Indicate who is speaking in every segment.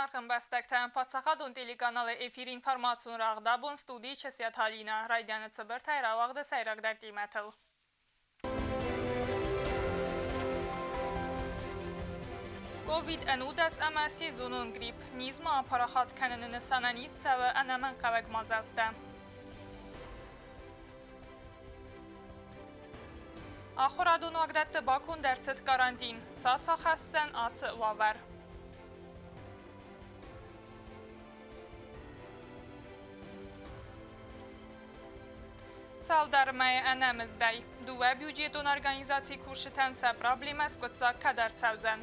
Speaker 1: Зынаргъ ӕмбӕстӕгтӕ, паддзахадон телеканалы эфиры информацион рӕгъд абон студийы Часиаты Алинӕ. Райдианы цыбыртӕй рауагъды сӕйрагдӕр темӕтыл. Ковид ӕнудӕс ӕмӕ сезонон грипп низ ма апарахат кӕныны нысанӕн ист цӕуы ӕнӕмӕнгхъӕуӕг мадзӕлттӕ. Ахуырадон уагдӕтты баконд ӕрцыд карантин. Цас ахӕсдзӕн ацы уавӕр? Цалдӕр мӕйы ӕнӕмыздӕй дыууӕ бюджетон организацийы кусджытӕн сӕ проблемӕ скъуыддзаг кӕд ӕрцӕудзӕн?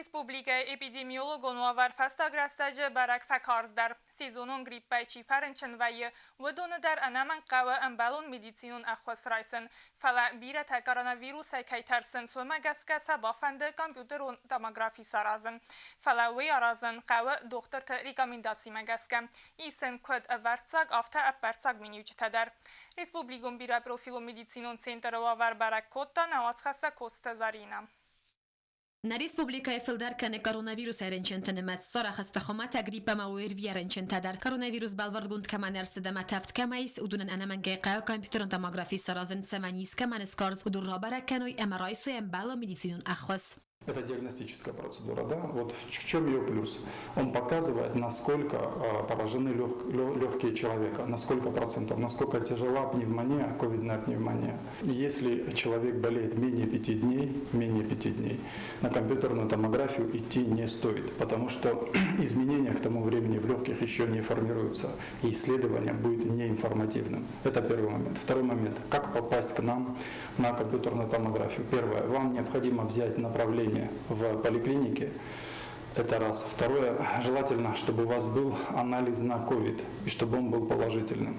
Speaker 1: Республикӕйы эпидемиологон уавӕр фӕстаг рӕстӕджы бӕрӕг фӕкарздӕр. Сезонон гриппӕй чи фӕрынчын вӕййы, уыдоны дӕр ӕнӕмӕнг хъӕуы ӕмбӕлон медицинон ӕххуыс райсын. Фӕлӕ бирӕтӕ коронавирусӕй кӕй тӕрсынц, уымӕ гӕсгӕ сӕ бафӕнды компьютерон томографи саразын. Фӕлӕ уый аразын хъӕуы дохтырты рекомендацимӕ гӕсгӕ. Ис ын куыд ӕвӕрццаг, афтӕ ӕппӕрццаг миниуджытӕ дӕр. Республикон бирӕпрофилон медицинон центры уавӕр бӕрӕг кодта нӕ уацхӕссӕг Коцты Заринӕ.
Speaker 2: Нӕ республикӕйы фылдӕр кӕны коронавирусӕй рынчынты нымӕц. Сарӕх сты хуымӕтӕг грипп ӕмӕ ОРВИ-йӕ рынчынтӕ дӕр. Коронавирус бӕлвырдгонд кӕмӕн ӕрцыд ӕмӕ тӕвд кӕмӕ ис, уыдонӕн ӕнӕмӕнгӕй хъӕуы компьютерон томографи саразын, цӕмӕй низ кӕмӕн скарз, уыдон рабӕрӕг кӕной ӕмӕ райсой ӕмбӕлон медицинон ӕххуыс.
Speaker 3: Это диагностическая процедура, да? Вот в чем ее плюс? Он показывает, насколько поражены легкие человека, на сколько процентов, насколько тяжела пневмония, ковидная пневмония. Если человек болеет менее 5 дней, менее 5 дней, на компьютерную томографию идти не стоит, потому что изменения к тому времени в легких еще не формируются, и исследование будет неинформативным. Это первый момент. Второй момент. Как попасть к нам на компьютерную томографию? Первое. Вам необходимо взять направление в поликлинике. Это раз. Второе. Желательно, чтобы у вас был анализ на COVID и чтобы он был положительным.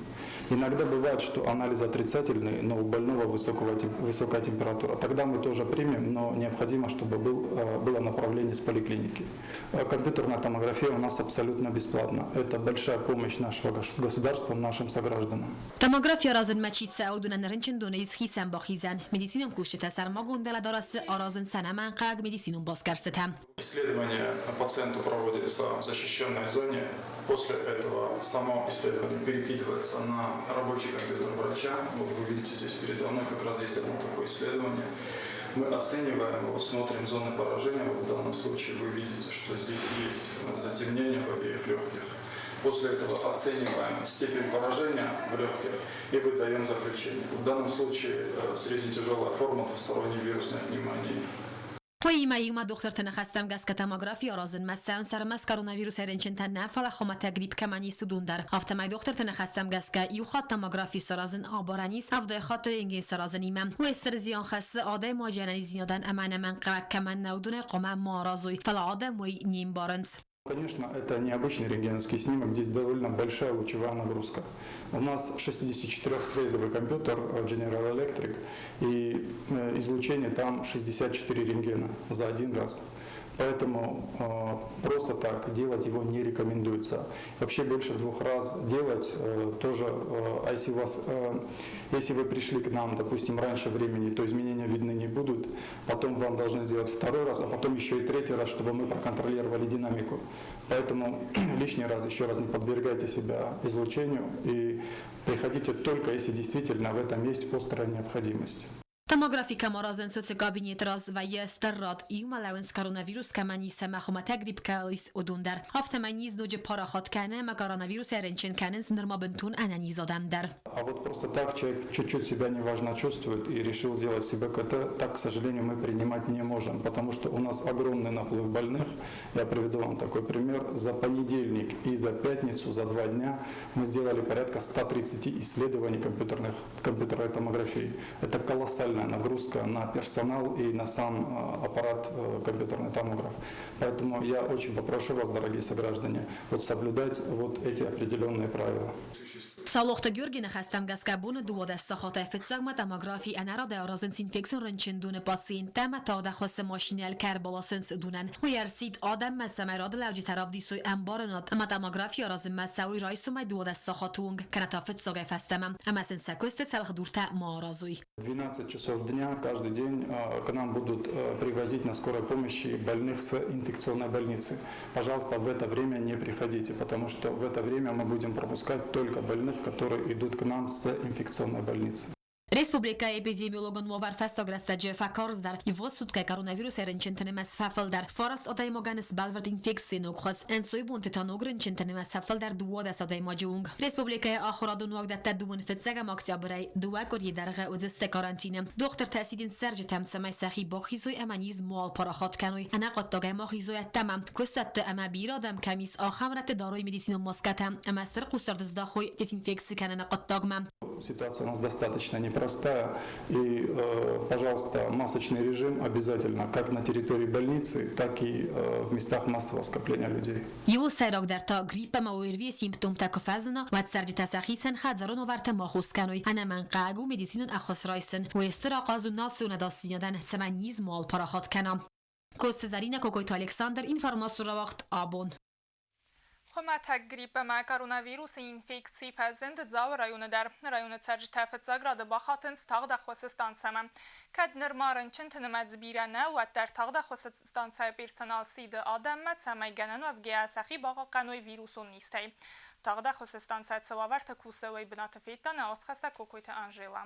Speaker 3: Иногда бывает, что анализ отрицательный, но у больного высокая температура. Тогда мы тоже примем, но необходимо, чтобы было направление с поликлиники. Компьютерная томография у нас абсолютно бесплатна. Это большая помощь нашего государства нашим согражданам.
Speaker 2: Томографи аразынмӕ чи цӕуы, уыдонӕн рынчындоны ис хицӕн бахизӕн. Медицинон кусджытӕ сӕрмагонд дӕлӕдарӕсы аразынц ӕнӕмӕнгхъӕуӕг медицинон басгӕрстытӕ.
Speaker 3: Исследование пациенту проводится в защищенной зоне. После этого само исследование перекидывается на рабочий компьютер врача. Вот вы видите здесь передо мной как раз есть одно такое исследование. Мы оцениваем его, смотрим зоны поражения. Вот в данном случае вы видите, что здесь есть затемнение в обеих легких. После этого оцениваем степень поражения в легких и выдаем заключение. В данном случае среднетяжелая форма двусторонней вирусной пневмонии.
Speaker 2: Уыимӕ иумӕ дохтырты ныхӕстӕм гӕсгӕ томографи аразынмӕ цӕуынц ӕрмӕст коронавирусӕй рынчынтӕ нӕ, фӕлӕ хуымӕтӕг грипп кӕмӕн ис, уыдон дӕр. Афтӕмӕй дохтырты ныхӕстӕм гӕсгӕ иу хатт томографи саразын абарӕн ис ӕвдай хатты рентген саразынимӕ. Уый стыр зиан хӕссы адӕймаджы ӕнӕниздзинадӕн ӕмӕ ӕнӕмӕнгхъӕуӕг кӕмӕн нӕ, уыдонӕй хъуамӕ ма аразой, фӕлӕ адӕм уый не мбарынц.
Speaker 3: Конечно, это необычный рентгеновский снимок, здесь довольно большая лучевая нагрузка. У нас 64-срезовый компьютер General Electric, и излучение там 64 рентгена за один раз. Поэтому просто так делать его не рекомендуется. Вообще больше двух раз делать тоже, а если у вас, если вы пришли к нам, допустим, раньше времени, то изменения видны не будут. Потом вам должны сделать второй раз, а потом еще и третий раз, чтобы мы проконтролировали динамику. Поэтому лишний раз еще раз не подвергайте себя излучению и приходите только, если действительно в этом есть острая необходимость.
Speaker 2: Томографи кӕм аразынц, уыцы кабинеты раз вӕййы стыр рад. Иумӕ лӕууынц коронавирус кӕмӕн ис ӕмӕ хуымӕтӕг грипп кӕуыл ис, уыдон дӕр. Афтӕмӕй низ ноджы парахат кӕны ӕмӕ коронавирусӕй рынчын кӕнынц нырма бынтон ӕнӕниз адӕм дӕр.
Speaker 3: А вот просто так человек чуть-чуть себя неважно чувствует и решил сделать себе КТ, так, к сожалению, мы принимать не можем, потому что у нас огромный наплыв больных. Я приведу вам такой пример. За понедельник и за пятницу, за 2 дня мы сделали порядка 130 исследований компьютерной томографии. Это колоссальная нагрузка на персонал и на сам аппарат компьютерный томограф. Поэтому я очень попрошу вас, дорогие сограждане, соблюдать эти определенные правила.
Speaker 2: Саулохты Георгийы ныхӕстӕм гӕсгӕ боны 12 сахатӕй фыццагмӕ томографи ӕнӕрадӕй аразынц инфекцион рынчындоны пациенттӕ ӕмӕ тагъд ӕххуысы машинӕйыл кӕй ӕрбаласынц, уыдонӕн. Уый ӕрсидт адӕммӕ, цӕмӕй радылӕуджытӕ равдисой ӕмбарынад ӕмӕ томографи аразынмӕ цӕуой райсомӕй 12 сахаты онг, кӕнӕ та фыццагӕй фӕстӕмӕ, ӕмӕ сын сӕ куысты цӕлхдуртӕ ма аразой.
Speaker 3: 12 часов дня каждый день к нам будут привозить на скорой помощи больных с инфекционной больницы. Пожалуйста, в это время не приходите, потому что в это время мы будем пропускать только больных, которые идут к нам с инфекционной больницы.
Speaker 2: Республикӕйы эпидемиологон уавӕр фӕстаг рӕстӕджы фӕкарздӕр. Ивгъуыд суткӕ коронавирусӕй рынчынты нымӕц фӕфылдӕр. Фараст адӕймагӕн сбӕлвырд инфекцийы ног хуыз. Ӕнцойбонты та ног рынчынты нымӕц фӕфылдӕр 12 адӕймаджы онг. Республикӕйы ахуырадон уагдӕттӕ дыууын фыццӕгӕм октябрӕй дыууӕ къуырийы дӕргъы уыдзысты карантины. Дохтыртӕ сидынц цӕрджытӕм, цӕмӕй сӕхи бахизой ӕмӕ низ мауал парахат кӕной. Ӕнӕхъуыддагӕй ма хизой ӕддӕмӕ. Куыстӕтты ӕмӕ бирӕ адӕм кӕм ис, ахӕм рӕтты дарой медицинон маскӕтӕ ӕмӕ стыр хъусдард здахой дезинфекци кӕныны хъуыддагмӕ.
Speaker 3: Ситуация у нас достаточно непростая. И, пожалуйста, масочный режим обязательно как на территории больницы, так и в местах массового скопления людей.
Speaker 2: Иууыл сӕйрагдӕр та грипп ӕмӕ ОРВИ-йы симптомтӕ куы фӕзына, уӕд цӕрджытӕ сӕхицӕн хӕдзарон уавӕрты ма хос кӕной. Ӕнӕмӕнгхъӕуӕг у медицинон ӕххуыс райсын. Уый стыр ахъаз у национ ӕдасдзинадӕн, цӕмӕй низ мауал парахат кӕна. Коцты Зӕринӕ, Кокойты Александр, информацион рауагъд «Абон».
Speaker 1: Хуымӕтӕг грипп ӕмӕ коронавирусы инфекци фӕзынд Дзауы районы дӕр. Районы цӕрджытӕ фыццаг рады бахатынц тагъд ӕххуысы станцӕмӕ. Кӕд нырма рынчынты нымӕц бирӕ нӕ, уӕддӕр тагъд ӕххуысы станцӕйы персонал сиды адӕммӕ, цӕмӕй гӕнӕн уӕвгӕйӕ сӕхи бахъахъхъӕной вирусон низтӕй. Тагъд ӕххуысы станцӕ цы уавӕрты кусы, уый бынаты федта нӕ уацхӕссӕг Кокойты Анжела.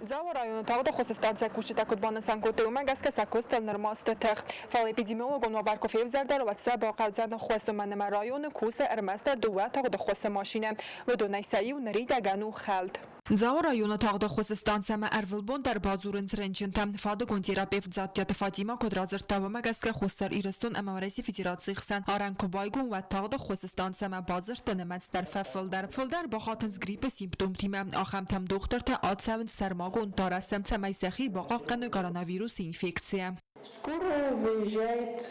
Speaker 4: Дзауы районы тагъд ӕххуысы станцӕйы кусджытӕ куыд банысан кодтой, уымӕ гӕсгӕ сӕ куыстыл нырма сты тых. Фӕлӕ эпидемиологон уавӕр куы февзӕрдӕр, уӕд сӕ бахъӕудзӕн ӕххуыс, уымӕн ӕмӕ районы кусы ӕрмӕстдӕр дыууӕ тагъд ӕххуысы машинӕ. Уыдонӕй сӕ иу ныридӕгӕн у хӕлд.
Speaker 5: Дзауы районы тагъд ӕххуысы станцӕмӕ ӕрвылбон дӕр бадзурынц рынчынтӕ. Фадыгон терапевт Дзаттиаты Фатимӕ куыд радзырдта, уымӕ гӕсгӕ Хуссар Ирыстон ӕмӕ Уӕрӕсейы Федерацийы хсӕн арӕн куы байгом, уӕд тагъд ӕххуысы станцӕмӕ бадзырдты нымӕц дӕр фӕфылдӕр. Фылдӕр бахатынц гриппы симптомтимӕ. Ахӕмтӕм дохтыртӕ ацӕуынц сӕрмагонд дарӕсы, цӕмӕй сӕхи бахъахъхъӕной коронавирусы инфекцийӕ.
Speaker 6: Скорая выезжает,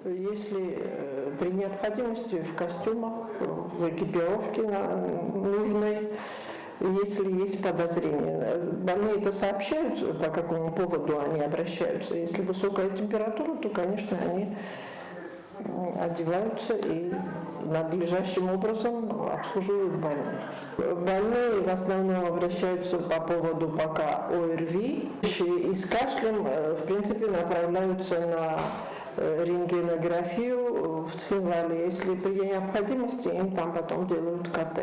Speaker 6: если при необходимости в костюмах, в экипировке нужной, если есть подозрение. Больные это сообщают, по какому поводу они обращаются. Если высокая температура, то, конечно, они одеваются и надлежащим образом обслуживают больных. Больные в основном обращаются по поводу пока ОРВИ. И с кашлем, в принципе, направляются на рентгенографию в Цхинвале. Если при необходимости, им там потом делают КТ.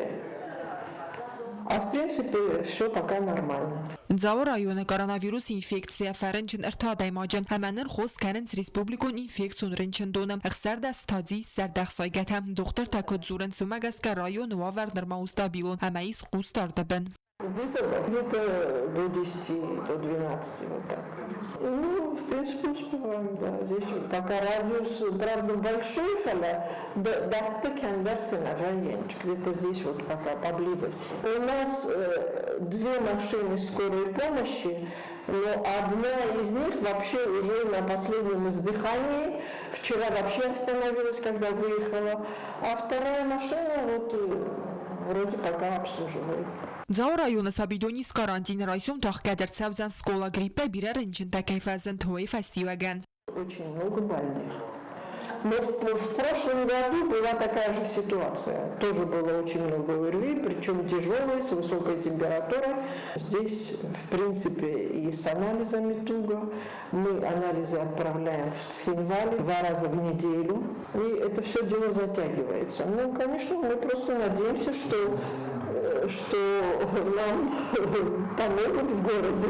Speaker 6: А в принципе все пока нормально.
Speaker 5: Дзауы районы коронавирусы инфекцийӕ фӕрынчын ӕртӕ адӕймаджы ӕмӕ ныр хос кӕнынц республикон инфекцион рынчындоны. 16 стадийы зӕрдӕхсайгӕтӕ. Дохтыртӕ куыд дзурынц, уымӕ гӕсгӕ районы уавӕр нырма у стабилон ӕмӕ ис хъусдарды бын.
Speaker 6: Вызовов где-то до 10, до 12, вот так. Ну, в принципе, успеваем, да. Здесь пока радиус, правда, большой, фӕлӕ дӕрдты кӕмдӕрты нӕ вӕййы, где-то здесь вот пока поблизости. У нас две машины скорой помощи, но одна из них вообще уже на последнем издыхании. Вчера вообще остановилась, когда выехала. А вторая машина вот вроде пока обслуживает.
Speaker 5: Дзауы районы сабидоны ис карантин райсом та ӕхгӕд ӕрцӕудзӕн скъола гриппӕй бирӕ рынчынтӕ кӕй фӕзынд, уый фӕстиуӕгӕн.
Speaker 6: Очень много больных. Но в прошлом году была такая же ситуация. Тоже было очень много ОРВИ, причем тяжелые, с высокой температурой. Здесь, в принципе, и с анализами туго. Мы анализы отправляем в Цхинвали два раза в неделю. И это все дело затягивается. Ну, конечно, мы просто надеемся, что нам помогут в городе,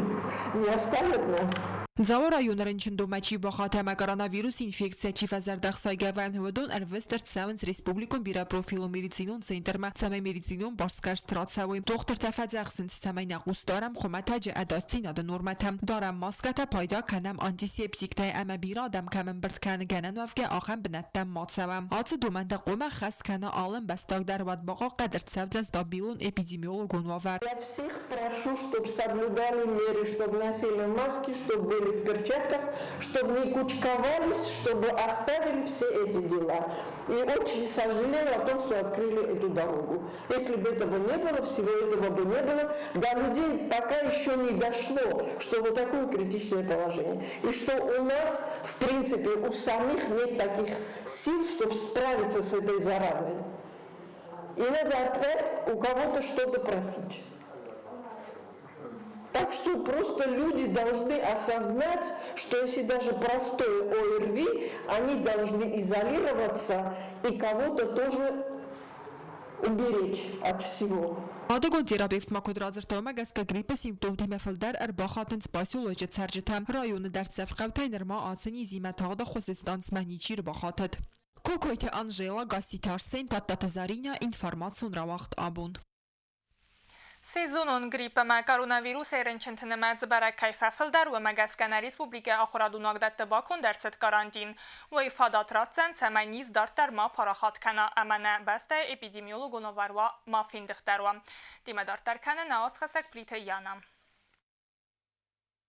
Speaker 6: не оставят нас.
Speaker 5: Дзауы районы рынчындонмӕ чи бахата ӕмӕ коронавирусы инфекцийӕ чи фӕзӕрдӕхсайгӕ вӕййы, уыдон ӕрвыст ӕрцӕуынц республикон бирӕпрофилон медицинон центрмӕ, цӕмӕй медицинон басгӕрст рацӕуой. Дохтыртӕ фӕдзӕхсынц, цӕмӕй нӕ хъус дарӕм хуымӕтӕджы ӕдасдзинады нормӕтӕм, дарӕм маскӕтӕ, пайда кӕнӕм антисептиктӕй ӕмӕ бирӕ адӕм кӕм ӕмбырд кӕны, гӕнӕн уӕвгӕ ахӕм бынӕттӕм ма цӕуӕм. Ацы домӕнтӕ хъуамӕ ӕххӕст кӕна алы ӕмбӕстаг дӕр, уӕд бахъахъхъӕд ӕрцӕудзӕн стабилон эпидемиологон уавӕр.
Speaker 6: Я всех прошу, чтобы соблюдали меры, чтобы носили маски, чтобы были были в перчатках, чтобы не кучковались, чтобы оставили все эти дела. И очень сожалела о том, что открыли эту дорогу. Если бы этого не было, всего этого бы не было. До людей пока еще не дошло, что вот такое критичное положение. И что у нас, в принципе, у самих нет таких сил, чтобы справиться с этой заразой. И надо опять у кого-то что-то просить. Так что просто люди должны осознать, что если даже простое ОРВИ, они должны изолироваться и кого-то тоже уберечь от всего.
Speaker 5: Адагон терапевт ма куыд радзырдта, уымӕ гӕсгӕ гриппы симптомтимӕ фылдӕр ӕрбахатынц поселочы цӕрджытӕ. Районы дӕрддзӕф хъӕутӕй нырма ацы низимӕ тагъд ӕххуысы станцмӕ ничи ӕрбахатыд. Кокойты Анжела, Гасситы Арсен, Тадтаты Заринӕ, информацион рауагъд Абон.
Speaker 1: Сезонон грипп ӕмӕ коронавирусӕй рынчынты нымӕц бӕрӕг кӕй фӕфылдӕр, уымӕ гӕсгӕ нӕ республикӕйы ахуырадон уагдӕтты баконд ӕрцыд карантин. Уый фадат ратдзӕн, цӕмӕй низ дарддӕр ма парахат кӕна ӕмӕ нӕ бӕстӕйы эпидемиологон уавӕр уа ма фендыхдӕр уа. Темӕ дарддӕр кӕны нӕ уацхӕссӕг Плиты Яна.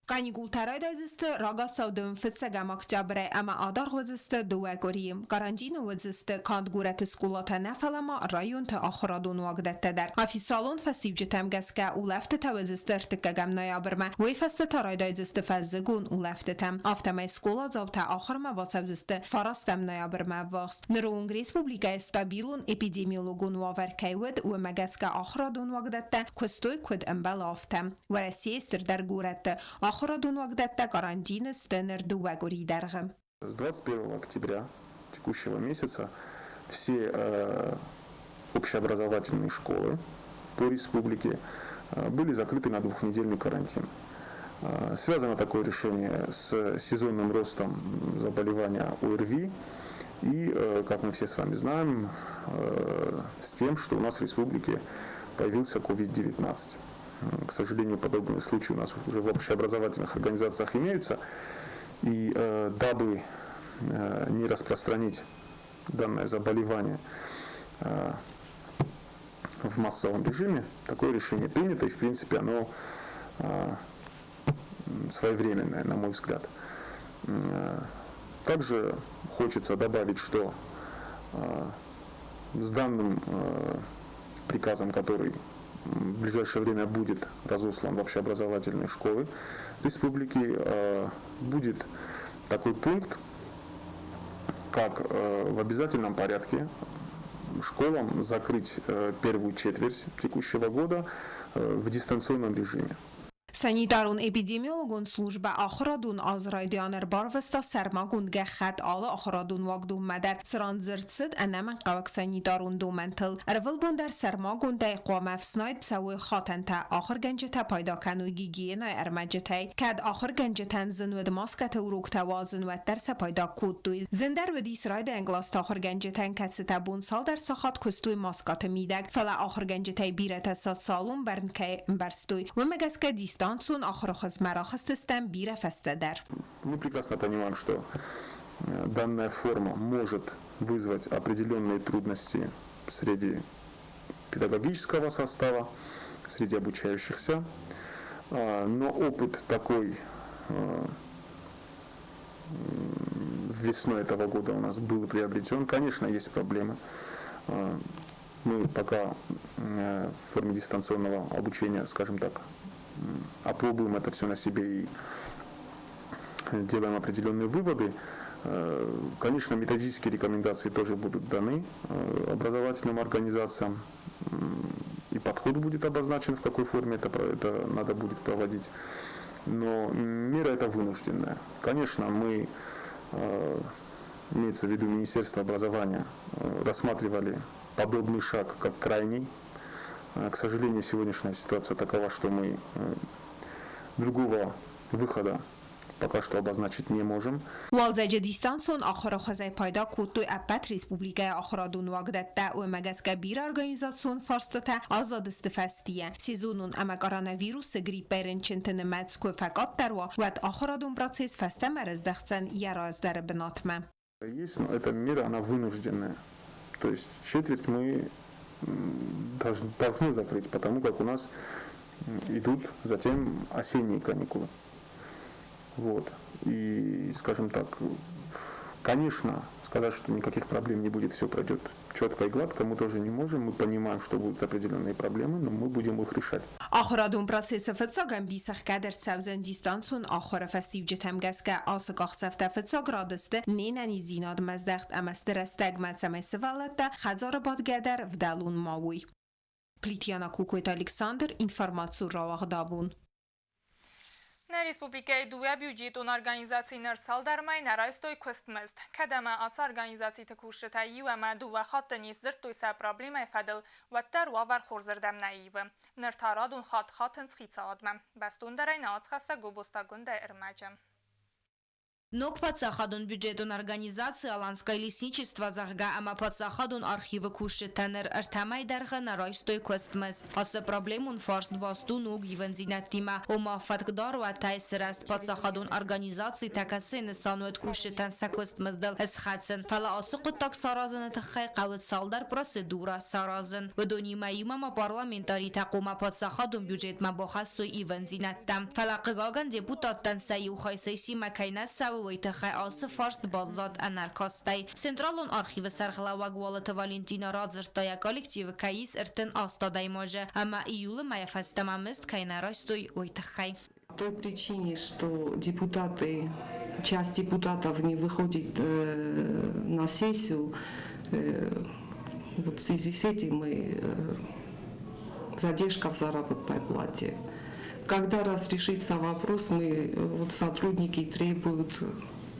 Speaker 7: Каникултӕ райдайдзысты рагацау дын фыццӕгӕм октябрӕй ӕмӕ адаргъ уыдзысты дыууӕ къуырийы. Карантины уыдзысты канд горӕты скъолатӕ нӕ, фӕлӕ ма районты ахуырадон уагдӕттӕ дӕр. Официалон фӕстиуджытӕм гӕсгӕ улӕфтытӕ уыдзысты ӕртыккӕгӕм ноябрмӕ, уый фӕстӕ та райдайдзысты фӕззыгон улӕфтытӕ. Афтӕмӕй скъоладзаутӕ ахуырмӕ бацӕудзысты фарастӕм ноябрмӕ ӕввахс. Ныры онг республикӕйы стабилон эпидемиологон уавӕр кӕй уыд, уымӕ гӕсгӕ ахуырадон уагдӕттӕ куыстой куыд ӕмбӕлы, афтӕ. Уӕрӕсейы стырдӕр горӕтты ахуырадон уагдӕттӕ карантины сты ныр дыууӕ къуырийы дӕргъы.
Speaker 8: С 21 октября текущего месяца все общеобразовательные школы по республике были закрыты на двухнедельный карантин. Связано такое решение с сезонным ростом заболевания ОРВИ и, как мы все с вами знаем, с тем, что у нас в республике появился COVID-19. К сожалению, подобные случаи у нас уже в общеобразовательных организациях имеются. И дабы не распространить данное заболевание в массовом режиме, такое решение принято, и в принципе оно своевременное, на мой взгляд. Также хочется добавить, что с данным приказом, который в ближайшее время будет разослан в общеобразовательные школы республики, будет такой пункт, как в обязательном порядке школам закрыть первую четверть текущего года в дистанционном режиме.
Speaker 7: Санитарон-эпидемиологон службӕ ахуырадон аз райдиан ӕрбарвыста сӕрмагонд гӕххӕтт алы ахуырадон уагдонмӕ дӕр, цыран дзырд цыд ӕнӕмӕнгхъӕуӕг санитарон домӕнтыл. Ӕрвылбон дӕр сӕрмагондӕй хъуамӕ ӕфснайд цӕуой хатӕнтӕ, ахуыргӕнджытӕ пайда кӕной гигиенӕйы ӕрмӕджытӕй. Кӕд ахуыргӕнджытӕн зын уыд маскӕты уроктӕ уадзын, уӕддӕр сӕ пайда кодтой. Зындӕр уыдис райдайӕн къласты ахуыргӕнджытӕн, кӕцытӕ бон цалдӕр сахат куыстой маскӕты мидӕг, фӕлӕ ахуыргӕнджытӕй бирӕтӕ социалон бӕрн кӕй ӕмбӕрстой, уымӕ гӕсгӕ дистанцион ахуыры хуызмӕ рахызтыстӕм бирӕ фӕстӕдӕр.
Speaker 8: Мы прекрасно понимаем, что данная форма может вызвать определенные трудности среди педагогического состава, среди обучающихся. Но опыт такой весной этого года у нас был приобретен. Конечно, есть проблемы. Мы пока в форме дистанционного обучения, скажем так, опробуем это все на себе и делаем определенные выводы. Конечно, методические рекомендации тоже будут даны образовательным организациям. И подход будет обозначен, в какой форме это надо будет проводить. Но мера эта вынужденная. Конечно, мы, имеется в виду Министерство образования, рассматривали подобный шаг как крайний. К сожалению, сегодняшняя ситуация такова, что мы другого выхода пока что обозначить не можем.
Speaker 7: Уалдзӕджы дистанцион ахуыры хуызӕй пайда кодтой ӕппӕт республикӕйы ахуырадон уагдӕттӕ, уымӕ гӕсгӕ бирӕ организацион фарстытӕ аззадысты фӕстийӕ. Сезонон ӕмӕ коронавирусы гриппӕй рынчынты нымӕц куы фӕкъаддӕр уа, уӕд ахуырадон процесс фӕстӕмӕ рыздӕхдзӕн йӕ раздӕры бынатмӕ.
Speaker 8: Есть, но эта мера, она вынужденная. То есть четверть мы должны закрыть, потому как у нас идут затем осенние каникулы. Вот. И, скажем так, конечно, сказать, что никаких проблем не будет, все пройдет четко и гладко, мы тоже не можем. Мы понимаем, что будут определенные проблемы, но мы будем их решать.
Speaker 7: Ахурадон процессы фыццаг ӕмбис ӕхгӕд ӕрцӕудзӕн дистанцион ахуыры фӕстиуджытӕм гӕсгӕ. Ацы къахдзӕфтӕ фыццаг рады сты не нӕниздзинадмӕ здӕхт ӕмӕ сты рӕстӕгмӕ, цӕмӕй сывӕллӕттӕ хӕдзары бадгӕ дӕр вдӕлон ма уой. Плитьяна Кукойты Александр, информацион рауагъд абон.
Speaker 1: Нӕ республикӕйы дыууӕ бюджетон организацийы ныр цалдӕр мӕй нӕ райстой куыстмызд. Кӕд ӕмӕ ацы организациты кусджытӕ иу ӕмӕ дыууӕ хатты не сдзырдтой сӕ проблемӕйы фӕдыл, уӕддӕр уавӕр хорзырдӕм нӕ ивы. Ныр та радон хатт хатынц хицауадмӕ. Бӕстондӕрӕй нӕ ацхӕссӕг Гобозтагундӕй ӕрмӕджы.
Speaker 9: Ног паддзахадон бюджетон организаци «Аланское лесничество», зӕгъгӕ, ӕмӕ паддзахадон архивы кусджытӕ ныр ӕртӕ мӕй дӕргъы нӕ райстой куыстмызд. Ацы проблемон фарст баст у ног ивӕндзинӕдтимӕ, ома фӕткдаруатӕй сырӕзт паддзахадон организацитӕ, кӕцыйы нысан уыд кусджытӕн сӕ куыстмыздыл схӕцын. Фӕлӕ ацы хъуыддаг саразыны тыххӕй хъӕуы цалдӕр процедурӕ саразын. Уыдонимӕ иумӕ ма парламентаритӕ хъуамӕ паддзахадон бюджетмӕ бахӕссой ивӕндзинӕдтӕ. Фӕлӕ, хъыгагӕн, депутаттӕн сӕ иу хай сессимӕ кӕй нӕ цӕуы, уый тыххӕй ацы фарст баззад ӕнӕркастӕй. Централон архивы сӕргълӕууӕг Уалыты Валентина радзырдта, йӕ коллективы кӕй ис 38 адӕймаджы ӕмӕ июлы мӕйӕ фӕстӕмӕ мызд кӕй нӕ райстой, уый тыххӕй.
Speaker 10: По той причине, что депутаты, часть депутатов не выходит на сессию, вот в связи с этим мы задержка в заработной плате. Когда разрешится вопрос, мы, вот сотрудники требуют,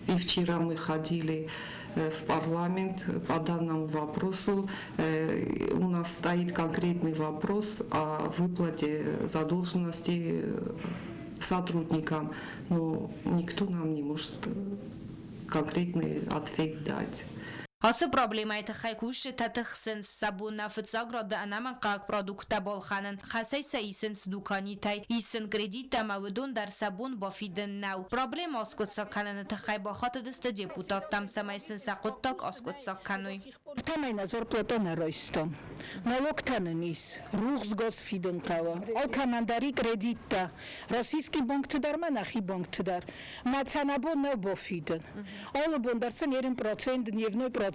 Speaker 10: и вчера мы ходили в парламент по данному вопросу. У нас стоит конкретный вопрос о выплате задолженности сотрудникам, но никто нам не может конкретный ответ дать.
Speaker 9: Ацы проблемӕйы тыххӕй кусджытӕ тыхсынц, сӕ бон нӕ фыццаг рады ӕнӕмӕнгхъӕуӕг продукттӕ балхӕнын, хӕсӕй сӕ исынц дуканитӕй, исын кредиттӕ ӕмӕ уыдон дӕр сӕ бон бафидын нӕу. Проблемӕ аскъуыддзаг кӕныны тыххӕй бахатыдысты депутаттӕм, цӕмӕй сын сӕ хъуыддаг аскъуыддзаг кӕной.
Speaker 11: Цӕмӕй нӕ зарплатӕ нӕ райстам. Налогтӕ нын ис, рухс газ фидын хъӕуы, алкӕмӕн дӕр и кредиттӕ. Российский банкты дӕр ма нӕхи банкты дӕр. Мӕ цӕнӕбон нӕу бафидын. Алы бон дӕр сын ерын процент, дневной процент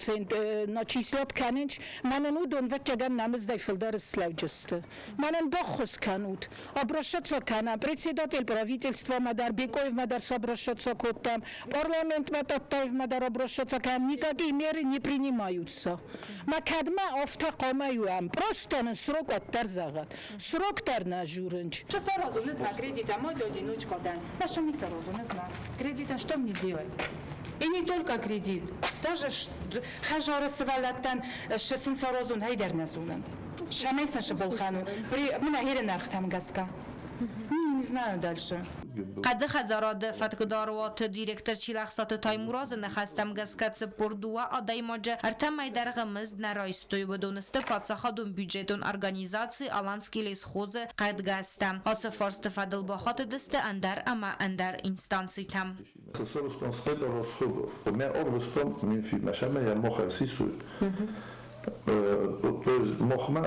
Speaker 11: начислят кӕнынц. Мӕнӕн уыдон вӕццӕгӕн нӕ мыздӕй фылдӕр слӕуджысты. Мӕнӕн баххуыс кӕнут. Обращаться кӕнӕм председатель правительствамӕ дӕр, Бекоевмӕ дӕр обращаться кодтам, парламентмӕ Таттаевмӕ дӕр обращаться кӕнӕм, никакие меры не принимаются. Ма кӕдмӕ афтӕ хъуамӕ уӕм? Просто нын срок уӕддӕр зӕгъӕд. Срок дӕр нӕ журынч.
Speaker 12: Что сразу не знаю, кредит, а мой одиночка, да. Наша не сразу не знаю. Кредит, а что мне делать? И не только кредит. Даже хӕдзары сывӕллӕттӕн сын саразун хӕйдӕр нӕ зонын. Шамӕй сын сыбылхӕну. Мына херен ӕргътӕм гӕсгӕ. Не знаю дальше.
Speaker 9: Хъӕды хӕдзарады фӕткдаруаты директор Чилӕхсаты Таймуразы ныхӕстӕм гӕсгӕ 42 адӕймаджы ӕртӕ мӕй дӕргъы мызд нӕ райстой. Уыдон сты паддзахадон бюджетон организаци «Аланский лесхоз»-ы хъӕдгӕстӕ. Ацы фарсты фӕдыл бахатыдысты ӕндӕр ӕмӕ ӕндӕр инстанцитӕм.
Speaker 13: Махмӕ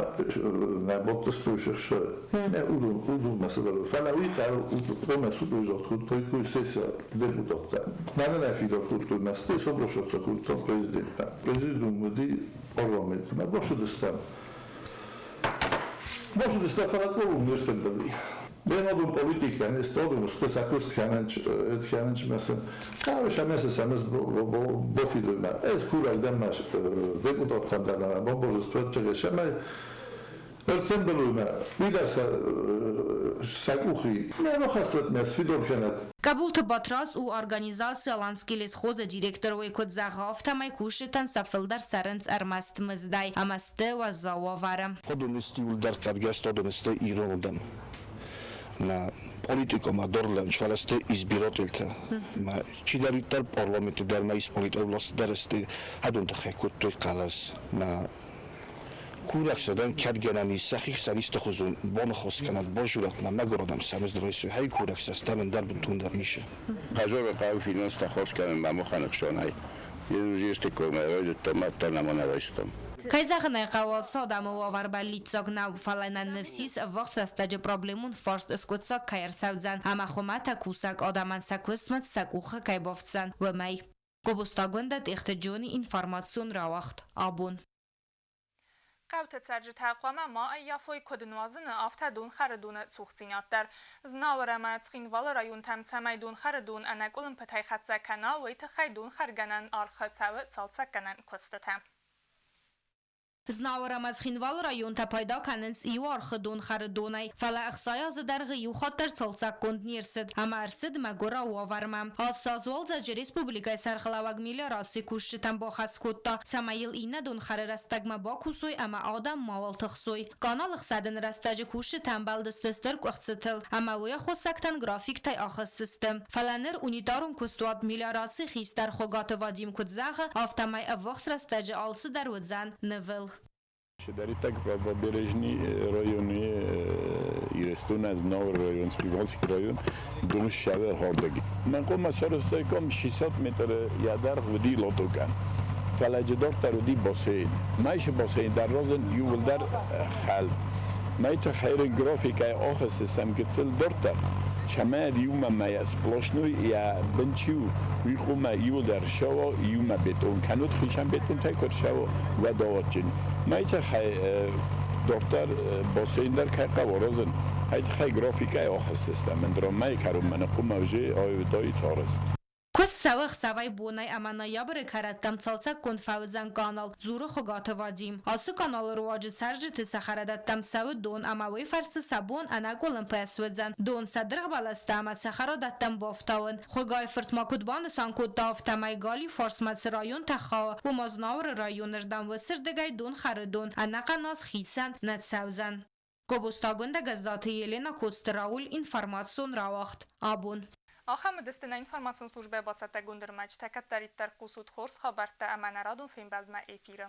Speaker 13: нӕ бадтысты сыхсы, нӕ уыдон уыдонмӕ цыдӕр, фӕлӕ уый хъуамӕ суд кодтой сессия депутаттӕ. Мӕнӕ нӕ фидар кодтой Мӕскуыйы, обращаться кодтам президентмӕ. Президиум уыди парламентмӕ, бацыдыстӕм. Бацыдыстӕм, фӕлӕ кворум не рцыди. Én politikán ezt adom, össze Károsan messze bofidőben. Ez kurák demmes deputattan de bombozos semely. Örtön belül Vidersze сакухи. Не рохасат ме сфидорхенат.
Speaker 9: Къӕбулты Батрадз у организаци «Аланский лесхоз»-ы директор. Уый куыд зӕгъы, афтӕмӕй кусджытӕн сӕ фылдӕр цӕрынц ӕрмӕст мыздӕй ӕмӕ сты уӕззау уавӕры.
Speaker 14: Одон сты иуылдӕр хъӕдгӕстӕ, одон сты ирон адӕм. Мӕ политикӕ ма дорлӕн, фӕлӕ сты избирательтӕ. Мӕ чидӕриддӕр парламенты дӕр ма исполнительной власть дӕр сты, адон тыххӕй кодтой хъӕлӕс. Мӕ курӕг сӕ дӕн, кӕд гӕнӕн ис, сӕхи хсӕн исты хуызон баныхас кӕнӕд, базурӕт мӕ мӕгуыр адӕм сӕ мызд райсой. Хӕй курӕг сӕ стӕм ӕндӕр бынтондӕр ницы.
Speaker 15: Хӕдзары хъӕуы финанстӕ хорз кӕнын мӕ махӕн ӕхсонӕй. Исты комӕй райдыдтам, мадта нӕма нӕ райстам.
Speaker 9: Кӕй зӕгъын ӕй хъӕуы, ацы адӕмы уавӕр бӕллиццаг нӕу, фӕлӕ нӕ ныфс ис, ӕввахс рӕстӕджы проблемон фарст скъуыддзаг кӕй ӕрцӕудзӕн ӕмӕ хуымӕтӕг кусӕг адӕмӕн сӕ куыстмӕ сӕ къухы кӕй бафтдзӕн, уымӕй. Гобозтагондӕ Тъехты Джоны информацион рауагъд абон.
Speaker 1: Хъӕуты цӕрджытӕ хъуамӕ ма ӕййафой куыд нуазыны, афтӕ донхӕры доны цухдзинад дӕр. Знауыр ӕмӕ Цхинвалы районтӕм цӕмӕй донхӕры дон ӕнӕкъуылымпытӕй хӕццӕ кӕна, уый тыххӕй донхӕргӕнӕн архы цӕуы цалцӕггӕнӕн куыстытӕ.
Speaker 9: Знауыр ӕмӕ Цхинвалы районтӕ пайда кӕнынц иу архы донхӕры донӕй, фӕлӕ 60 азы дӕргъы иу хатт дӕр цалцӕггонд не рцыд ӕмӕ ӕрцыд мӕгуырау уавӕрмӕ. Ацы аз уалдзӕджы республикӕйы сӕргълӕууӕг мелиорацийы кусджытӕн бахӕс кодта, цӕмӕй йыл иннӕ донхӕры рӕстӕгмӕ бакусой ӕмӕ адӕм мауал тыхсой. Каналы хсӕдыны рӕстӕджы кусджытӕ ӕмбӕлдысты стыр къуыхцытыл ӕмӕ уый аххосӕгтӕн графиктӕй ахызтысты. Фӕлӕ ныр унитарон куыстуат мелиорацийы хистӕр Хуыгаты Вадим куыд зӕгъы, афтӕмӕй ӕввахс рӕстӕджы алцыдӕр уыдзӕн нывыл.
Speaker 15: Чидӕриддӕр Правобережный райони Ирыстон Знауыр район, Цхинвалский район дон ссӕуы хордӕг. Мӕн хъуамӕ сарӕзтаиккам 60 метры йӕ дӕргъ уыди лотокӕн. Фӕлӕ джы дарддӕр уыди бассейн. Майсы бассейн дӕр разынд иууылдӕр хӕлд. Мӕйты хӕрын графикӕй ахызтыстӕм гыццыл дарддӕр. Цӕмӕй иумӕ мӕйӕ сплошной йӕ бын чи у, уый хъуамӕ иуылдӕр ссӕуа иумӕ бетон. Кӕннод хицӕн бетонтӕй куы рцӕуа, уӕд авадджын. Мӕй тыххӕй дарддӕр бассейн дӕр кӕй хъӕуы аразын, ай тыххӕй графикӕй ахызтыстӕм, ӕндӕр мӕйы кӕронмӕ ныхъхъуамӕ уже аивдаид арӕзт.
Speaker 9: Куыст цӕуы ӕхсӕвӕй-бонӕй ӕмӕ ноябры кӕрӕттӕм цалцӕггонд фӕуыдзӕн канал, дзуры Хуыгаты Вадим. Ацы каналы руаджы цӕрджыты цӕхӕрадӕттӕм цӕуы дон ӕмӕ уый фӕрцы сӕ бон ӕнӕкъуылымпыйӕ суыдзӕн дон сӕ дыргъбӕлӕстӕ ӕмӕ цӕхӕрадӕттӕм бафтауын. Хуыгайы-фырт ма куыд банысан кодта, афтӕмӕй галиу фарсмӕ цы районтӕ хауы, уым Азнауыры районы рдӕм уыцырдыгӕй донхӕры дон ӕнӕхъӕн аз хицӕн нӕ цӕудзӕн. Гобозтагондӕ Гӕззаты Елена Коцты Рауль информацион рауагъд абон.
Speaker 1: Ахӕм уыдысты нӕ информацион службӕ бацӕттӕгонд ӕрмӕджытӕ кӕддӕриддӕр хъусут хорз хабӕрттӕ ӕмӕ нӕ радон фембӕлдмӕ эфиры.